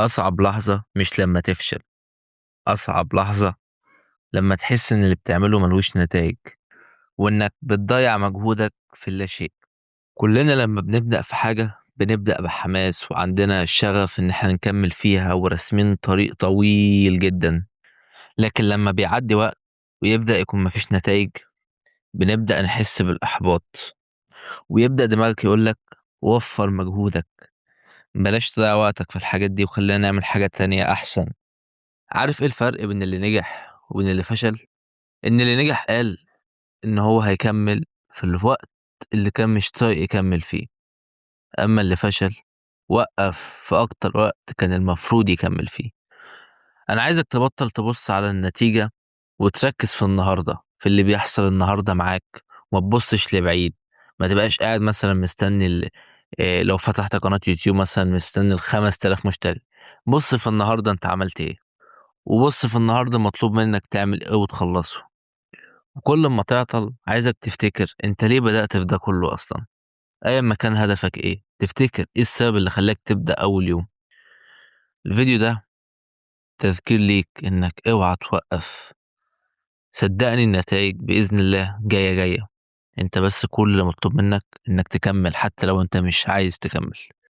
أصعب لحظة مش لمّا تفشل، أصعب لحظة لمّا تحس إن اللي بتعمله ما لهوش نتايج، وإنك بتضيّع مجهودك في اللاشيء. كلنا لمّا بنبدأ في حاجة بنبدأ بحماس وعندنا شغف إن إحنا نكمّل فيها وراسمين طريق طويل جدًا، لكن لمّا بيعدّي وقت ويبدأ يكون ما فيش نتايج، بنبدأ نحس بالإحباط، ويبدأ دماغك يقول لك وفّر مجهودك، بلاش تضيّع وقتك في الحاجات دي وخلّينا نعمل حاجة تانية أحسن. عارف إيه الفرق بين اللي نجح وبين اللي فشل؟ إن اللي نجح قال إن هو هيكمّل في الوقت اللي كان مش طايق يكمّل فيه، أمّا اللي فشل وقّف في أكتر وقت كان المفروض يكمّل فيه. أنا عايزك تبطّل تبُص على النتيجة وتركّز في النهارده، في اللي بيحصل النهارده معاك، وما تبُصّش لبعيد، ما تبقاش قاعد مثلًا مستني ال لو فتحت قناة يوتيوب مثلًا مستني ال5000 مشترك، بُص في النهارده أنت عملت إيه، وبُص في النهارده مطلوب منك تعمل إيه وتخلّصه. وكل أمّا تعطل عايزك تفتكر أنت ليه بدأت في ده كله أصلًا، أيًا ما كان هدفك إيه، تفتكر إيه السبب اللي خلّاك تبدأ أول يوم. الفيديو ده تذكير ليك إنك اوعى توقّف. صدّقني النتايج بإذن الله جاية، جاية، أنت بس كل اللي مطلوب منك إنك تكمّل حتى لو أنت مش عايز تكمّل.